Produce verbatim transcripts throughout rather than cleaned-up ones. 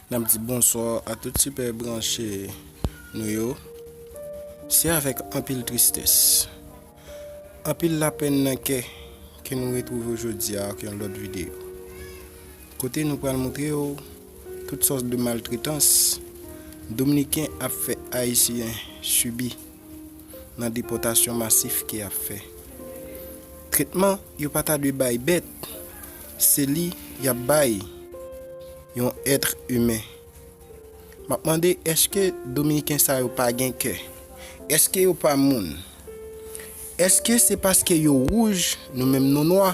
N ap di bonswa a tout sipè branche nou yo. Se avèk anpil tristès, anpil lapèn nan kè ke nou retwouve w jodi a ak yon lòt videyo, kote nou pral montre w tout sòs de maltretans Dominiken ap fè Ayisyen sibi nan depòtasyon masif ke y ap fè. Tretman yo pa ta dwe bay bèt, se li y ap bay yon èt imen. M ap mande, èske Dominiken sa yo pa gen kè? Èske yo pa moun? Èske se paske yo wouj, nou menm nou nwa,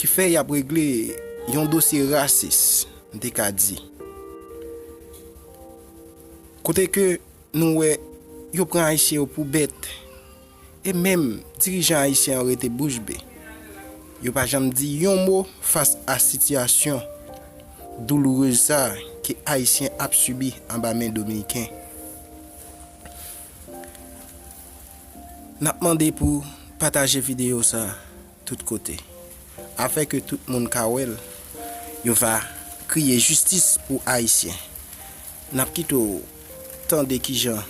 ki fè y ap regle yon dosye rasis, m te ka di? Kote ke nou wè yo pran Ayisyen yo pou bèt, e menm dirijan ayisyen an rete bouch be. Yo pa janm di yon mo fas a sitiyasyon doulourez sa ke Ayisyen ap sibi anba men Dominiken. N ap mande pou pataje videyo sa tout kote, afin ke tout moun ka wè l, yo va kriye jistis pou Ayisyen. N ap kite w tande kijan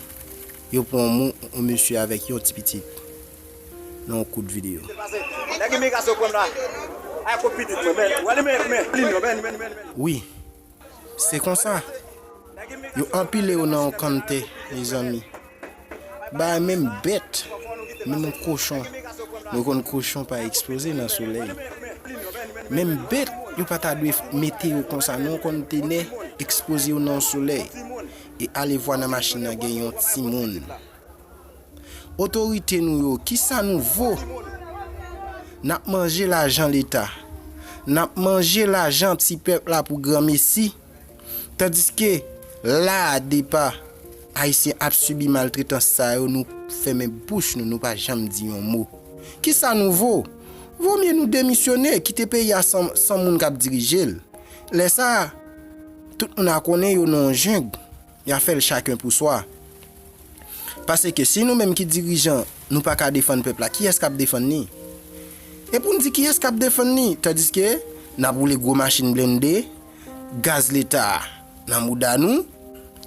yo pran yon mo-, yon mesye avèk yon ti pitit nan yon kout videyo. Nèg imigrasyon pran m la. Ay, kout pitit mwen, men, wè li, men, men, men, men, men, men. Wi, se konsa. Yo anpile yo nan yon kanntè, mezanmi. Bagay menm bèt, menm yon kochon. Nou konn kochon pa ekspoze nan solèy. Menm bèt, yo pa ta dwe mete yo konsa, nan yon konntenè, ekspoze yo nan solèy. E alevwa nan machin nan gen yon timoun. Otorite nou yo, kisa nou vo? N ap manje lajan Leta. N ap manje lajan ti pèp la pou granmesi. Tandiske la a depa Ayisyen ap sibi maltretans sa yo, nou fèmen bouch nou, nou pa janm di yon mo. Kisa nou vo? Vomye nou demisyone, kite peyi a san, san moun k ap dirije l. Lè sa a, tout moun a konnen yo nan yon jeng, y a fè l chaken pou swa. Paske si nou menm ki dirijan, nou pa ka defann pèp la, kiyès k ap defann li? E pou n di kiyès k ap defann li, tandiske n ap woule gwo machin blende, gaz Leta a nan mouda nou,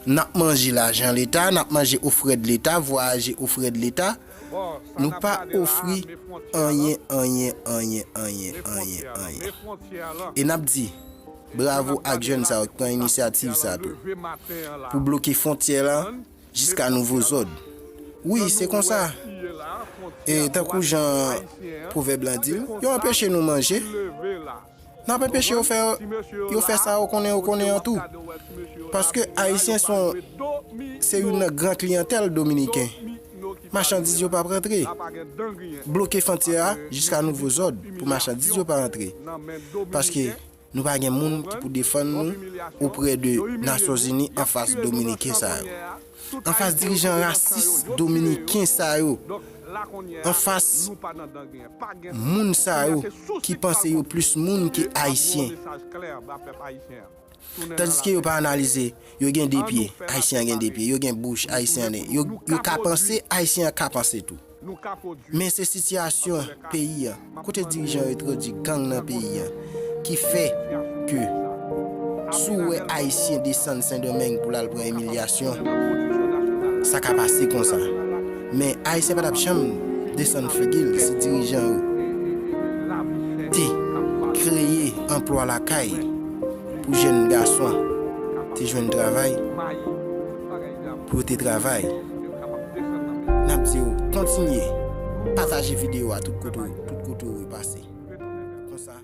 n ap manje lajan Leta, n ap manje ofrèd Leta, vwayaje ofrèd Leta, nou pa ofri anyen, anyen, anyen, anyen, anyen, anyen. E n ap di bravo ak jèn sa yo ki pran inisyativ sa tou, pou bloke fwontyè la, jiska nouvo zòd. Wi, se konsa. E tankou jan pwovèb lan di l, yo anpeche nou manje, n ap anpeche yo fè, yo fè sa yo konnen yo konnen an tou. Paske Ayisyen se yon, se youn nan gran kliyantèl Dominiken. Machandiz yo p ap rantre. Bloke fwontyè a jiska nouvo zòd pou machandiz yo pa rantre. Paske nou pa gen moun ki pou defann nou oprè de Nasyonzini anfas Dominiken sa yo. Anfas dirijan rasis Dominiken sa yo. Anfas moun sa yo ki panse yo plis moun ke Ayisyen. Tandiske yo pa analize, yo gen de pye, Ayisyen an gen de pye, yo gen bouch, Ayisyen an gen, yo, yo ka panse, Ayisyen an ka panse tou. Men se sitiyasyon peyi a, kote dirijan yo entwodui gang nan peyi a, ki fè ke si w wè Ayisyen desann Sendomeng pou l al pran imilyasyon, sa ka pase konsa. Men Ayisyen pa t ap janm desann figi l si dirijan yo te kreye anplwa lakay pou jèn gason te jwenn travay, pou yo te travay. N ap di w kontinye pataje videyo a tout kote, tout kote w pase. Konsa.